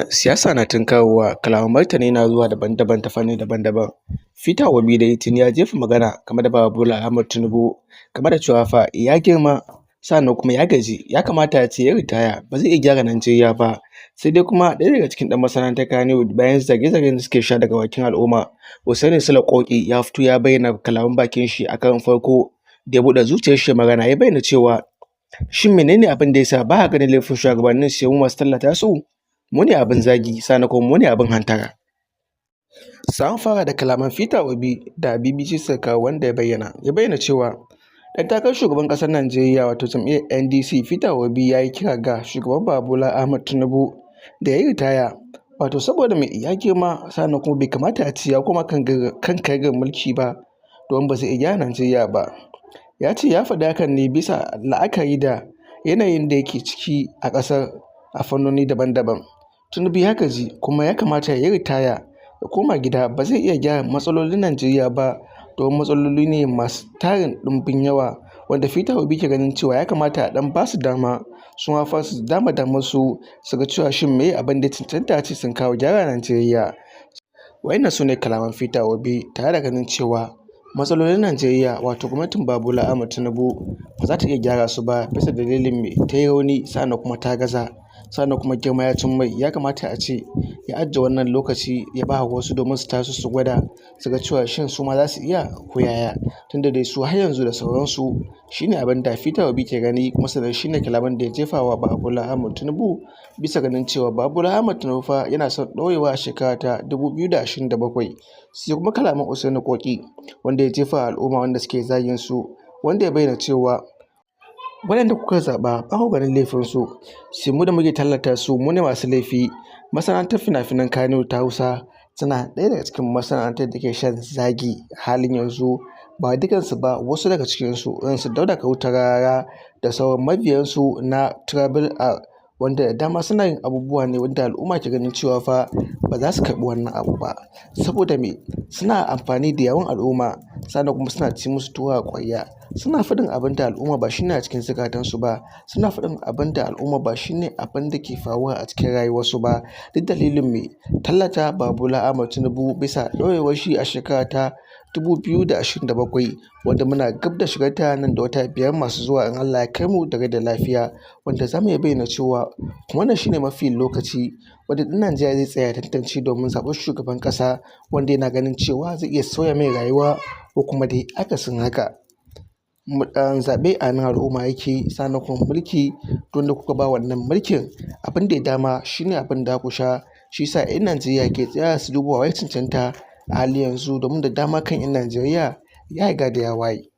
Siyasa na tunkarowa, kalaman martani na zuwa daban-daban ta fanni daban-daban. Peter Obi dai tuni ya jefa magana game da Baba Bola Ahmad Tinubu game da cewa fa ya girma, sa'annan kuma ya gaji, ya kamata a ce ya yi ritaya, ba zai iya gyara Najeriya ba. Sai dai kuma ɗaya daga cikin ɗan masana'antar Kannywood, bayan zage-zagen da suke sha daga bakin al'umma, Hussaini Sule Ƙoƙi, ya fito ya bayyana kalaman bakin shi. A karon farko da ya buɗe zuciyar shi magana, ya bayyana cewa shin mene ne abin da ya sa ba a ganin laifin shugabannin, sai mu masu tallata su? Mu ne abin zagi, sannan kuma mu ne abin hantara. Za mu fara da kalaman Peter Obi da BBC suka kawo, wanda ya bayyana cewa ɗan takarar shugaban ƙasar Najeriya, wato jam'iyyar NDC, Peter Obi, ya yi kira ga Shugaba Baba Bola Ahmad Tinubu da ya yi ritaya, wato saboda me? Ya girma, sannan kuma bai kamata a ce ya koma kan karagar mulki ba, domin ba zai iya gyara Najeriya ba. Ya ce ya faɗi hakan ne bisa la'akari da yanayin da yake ciki a ƙasar a fannoni daban-daban. Tinubu ya gaji kuma ya kamata ya yi ritaya ya koma gida, ba zai iya gyara matsalolin Najeriya ba, domin matsaloli ne masu tarin ɗumbin yawa, wanda Peter Obi ke ganin cewa ya kamata a ɗan ba su dama, su ma fa su dama damarsu, su ga cewa shin meye abin da ya cancanta a ce sun kawo gyara a Najeriya. Waɗannan su ne kalaman Peter Obi, tare da ganin cewa matsalolin Najeriya, wato gwamnatin Baba Bola Ahmad Tinubu ba za ta iya gyara su ba, bisa dalilin me? Ta yi rauni, sa'annan kuma ta gaza, sannan kuma girma ya cin mai. Ya kamata a ce ya ajiye wannan lokaci ya ba wasu domin su taso su gwada, su ga cewa shin su ma za su iya ko yaya, tunda dai su har yanzu da sauransu. Shi ne abin da Peter Obi ke gani, kuma sannan shi ne kalaman da ya jefa wa Baba Bola Ahmad Tinubu, bisa ganin cewa Baba Bola Ahmad Tinubu fa yana son ɗorewa a shekara ta 2027. Sai kuma kalaman Usaini Ƙoƙi, wanda ya jefa al'umma wanda suke zagin su, wanda ya bayyana cewa waɗanda kuka zaɓa ba ku ganin laifinsu, sai mu da muke tallata su, mu ne masu laifi. Masana'antar fina-finan Kannywood ta Hausa tana ɗaya daga cikin masana'antar da ke shan zagi a halin yanzu. Ba dukansu ba, wasu daga cikinsu, irin su Dauda Kahutu Rarara da sauran mabiyansu na Triple R, wanda da dama suna yin abubuwa ne wanda al'umma ke ganin cewa fa ba za su karɓi wannan abu ba. Saboda me? Suna amfani da yawun al'umma, sannan kuma suna ci musu tuwo a ƙwarya. Suna faɗin abin da al'umma ba shi ne a cikin zukatansu ba, suna faɗin abin da al'umma ba shi ne abin da ke faruwa a cikin rayuwarsu ba. Duk dalilin me? Tallata Baba Bola Ahmad Tinubu bisa ɗorewar shi a shekara ta 2027, wanda muna gab da shigarta nan da wata 5 masu zuwa in Allah ya kai mu da rai da lafiya, wanda za mu iya bayyana cewa wannan shi ne mafi lokaci wanda ɗan Najeriya zai tsaya ya tantance domin zaɓar shugaban ƙasa wanda yana ganin cewa zai iya sauya mai rayuwa ko kuma dai akasin haka. Zaɓe a hannun al'umma yake, sannan kuma mulki, duk wanda kuka ba wannan mulkin, abin da ya dama shi ne abin da za ku sha. Shi ya sa 'yan Najeriya ke tsayawa su duba wa ya cancanta a halin yanzu, domin da dama kan 'yan Najeriya ya riga da ya waye.